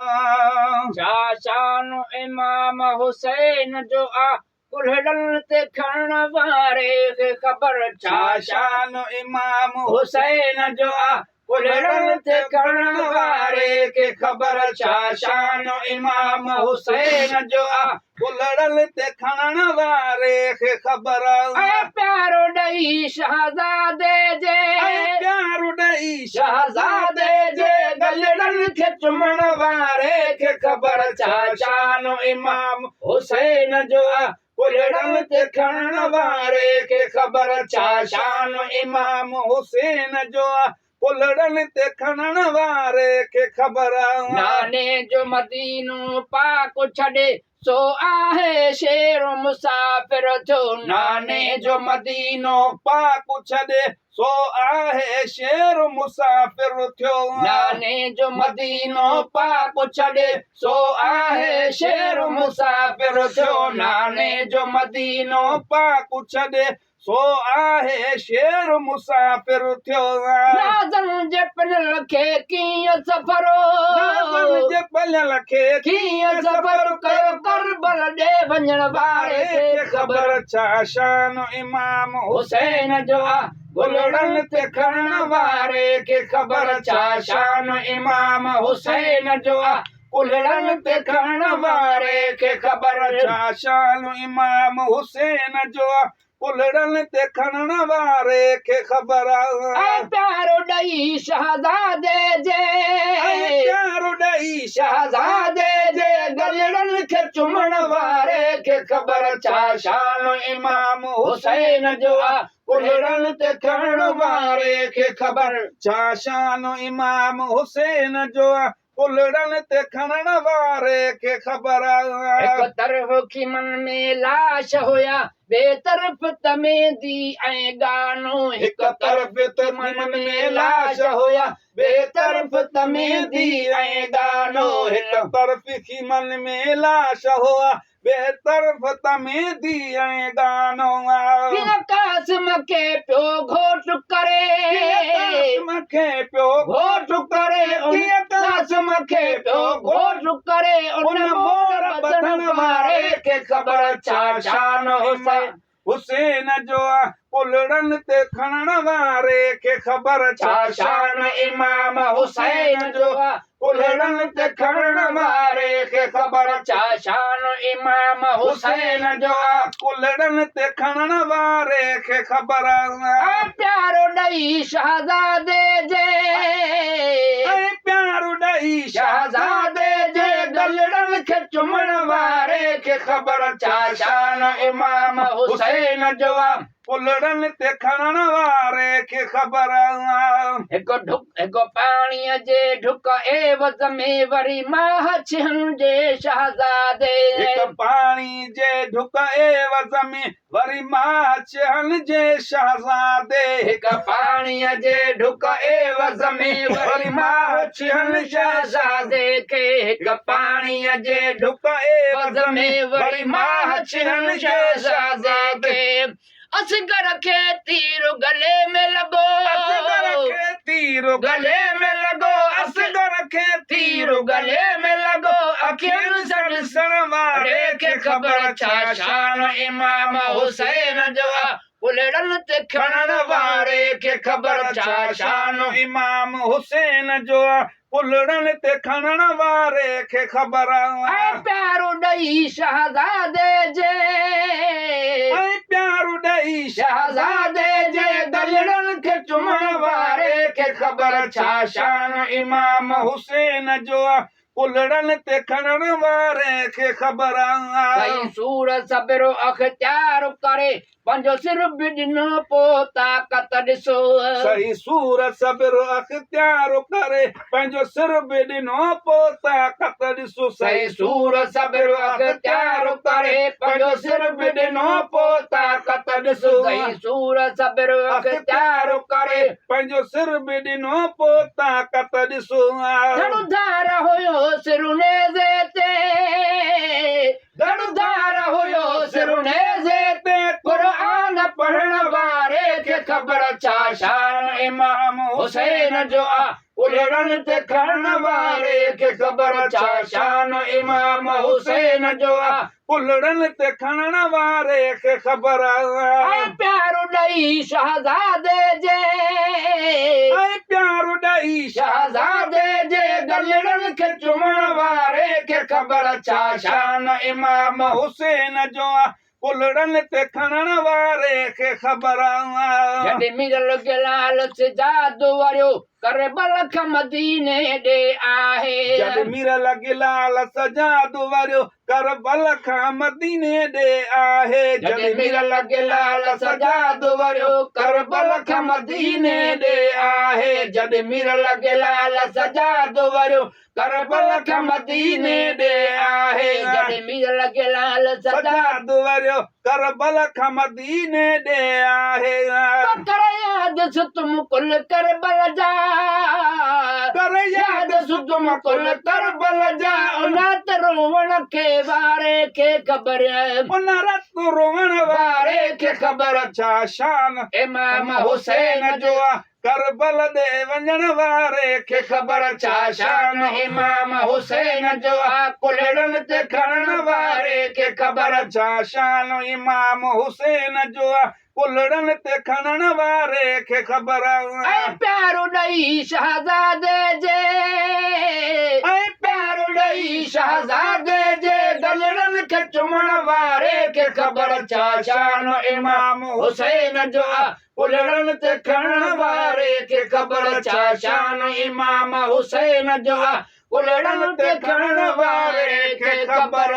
ڇا شان امام حسين جو آ ڪلهڙن تي کڻڻ واري کي خبر. ڇا شان امام حسين جو آ ڪلهڙن تي کڻڻ واري کي خبر. ڇا شان امام حسين جو آ ڪلهڙن تي کڻڻ واري کي خبر. ۽ پيارو ڏئي شهزادي جي، ۽ پيارو ڏئي شهزادي جي گلڙن کي چمڻ واري کي خبر. ڇا شان امام حسين جو آ ڪلهڙن تي کڻڻ واري کي خبر. ڇا شان امام حسين جو آ ڪلهڙن تي کڻڻ واري کي خبر. ناني جو مدينو پاڪ ڇڏي سو آهي شير مسافر ٿيو. ناني جو مدينو پاڪ ڇڏي سو آهي شير مسافر ٿيو. ناني جو مدينو پاڪ ڇڏي سو آهي شير مسافر ٿيو. ناني جو مدينو پاڪ ڇڏي سو آهي شير مسافر ٿيو. نازن جي پليل کي ڪيئن سفر، نازن جي پليل کي ڪيئن سفر ڪيو ڪربل ڏي وڃڻ واري کي خبر. ڇا شان امام حسين جو آ گلڙن تي کڻڻ واري کي خبر. ڇا شان امام حسين جو آ ڪلهڙن تي کڻڻ واري کي خبر. ڇا شان امام حسين جو آ ڪلهڙن تي کڻڻ واري کي خبر. ۽ پيارو ڏئي شهزادي جي، ۽ پيارو ڏئي شهزادي جي گلڙن کي چمڻ واري کي خبر. ڇا شان امام حسين جو آ ڪلهڙن تي کڻڻ واري کي خبر. ڇا شان امام حسين جو آ ڪلهڙن تي کڻڻ واري کي خبر. هڪ طرف خيمن ۾ لاش هيا، ٻئي طرف ته ميندي ۽ گانو. هڪ طرف ته خيمن ۾ لاش هيا، ٻئي طرف ته ميندي ۽ گانو. هڪ طرف خيمن ۾ لاش هئا، ٻئي طرف ته ميندي ۽ گانو. ڪيئن قاسم کي پيو گهوٽ ڪري، ڪيئن قاسم کي پيو گهوٽ ڪري، ڪيئن قاسم کي پيو گهوٽ ڪري ان مور ٻڌڻ واري کي خبر. ڇا شان حسين حسين جو آ ڪلهڙن تي کڻڻ واري کي خبر. ڇا شان امام حسين جو آ ڪلهڙن تي کڻڻ واري کي خبر. ڇا شان امام حسين جو آ ڪلهڙن تي کڻڻ واري کي خبر. ۽ پيارو ڏئي شهزادي جي، ۽ پيارو ڏئي شهزادي جي گلڙن کي چمڻ واري کي خبر. ڇا شان امام حسين جو آ ڪلهڙن تي کڻڻ واري کي خبر. هڪ ڍڪ هڪ پاڻيء جي ڍڪ عيوض ۾ وري ماهه ڇهن جي شهزادي. هڪ پاڻي جي ڍڪ عيوض ۾ وري ماهه ڇهن جي شهزادي. هڪ پاڻيء جي ڍڪ عيوض ۾ وري ماهه ڇهن شهزادي کي. هڪ پاڻيء جي ڍڪ عيوض عيوض ۾ وري ماهه ڇهن شهزادي کي. اصغر کي تير گلي ۾ لڳو، اصغر کي تير گلي ۾ لڳو، اصغر کي تير گلي ۾ لڳو اکين سان ڏسڻ واري کي خبر. ڇا شان امام حسين جو آ ڪلهڙن تي کڻڻ واري کي خبر. ڇا شان امام حسين جو آ ڪلهڙن تي کڻڻ واري کي خبر. ۽ پيارو ڏئي شهزادي جي، ۽ پيارو ڏئي شهزادي جي گلڙن کي چمڻ واري کي خبر. ڇا شان امام حسين جو آ ڪلهڙن تي کڻڻ واري کي خبر. سائين سور صبر اختيار ڪري پنهنجو سر به ڏنو پو طاقت ڏسو. سهي سور صبر اختيار ڪري پنهنجو سر به ڏنو پو طاقت ڏسو. سهي سور صبر اختيار ڪري پنهنجو سر به ڏنو پو طاقت ڏسو. سهي سور صبر اختيار ڪري پنهنجو سر به ڏنو پو طاقت ڏسو. ڌڙ ڌار هيو سر نيزي تي، ڌڙ ڌار هيو سر نيزي تي قرآن پڙهڻ واري کي خبر. ڇا شان امام حسين جو آ. ڪلهڙن تي کڻڻ واري کي خبر ڇا شان امام حسين جو آ. ڪلهڙن تي کڻڻ واري کي خبر آ. ۽ پيار ڏئي شهزادي جي. ۽ پيار ڏئي شهزادي جي ڳلڙن کي چمڻ واري کي خبر ڇا شان امام حسين جو آ. ڪلهڙن تي کڻڻ واري کي خبر آ. جڏهن ميرل گلال سجاد وريو ڪربل کان مديني ڏي آهي. جڏهن ميرل گلال سجاد وريو ڪربل کان مديني ڏي آهي. جڏهن ميرل گلال سجاد وريو ڪربل کان مديني ڏي آهي. جڏهن ميرل گلال سجاد وريو ڪربل کان مديني ڏي آهي. جڏهن ميرل گلال سجاد وريو ڪربل کان مديني ڏي آهي. ڪر ياد ستم ڪل ڪربل جا. ڪر ياد ستم ڪل ڪربل جا. ان رت روئڻ کي واري کي خبر. ان رت روئڻ واري کي خبر. ڇا شان امام حسين جو آ. ڪربل ڏي وڃڻ واري کي خبر ڇا شان امام حسين جو آ. ڪلهڙن تي کڻڻ واري کي خبر ڇا شان امام حسين جو آ. ڪلهڙن تي کڻڻ واري کي خبر. ۽ پيار ڏئي شهزادي جي. ۽ پيار ڏئي شهزادي جي ڳلڙن کي چمڻ واري کي خبر ڇا شان امام حسين جو آ. ڪلهڙن تي کڻڻ واري کي خبر ڇا شان امام حسين جو آ. ڪلهڙن تي کڻڻ واري کي خبر.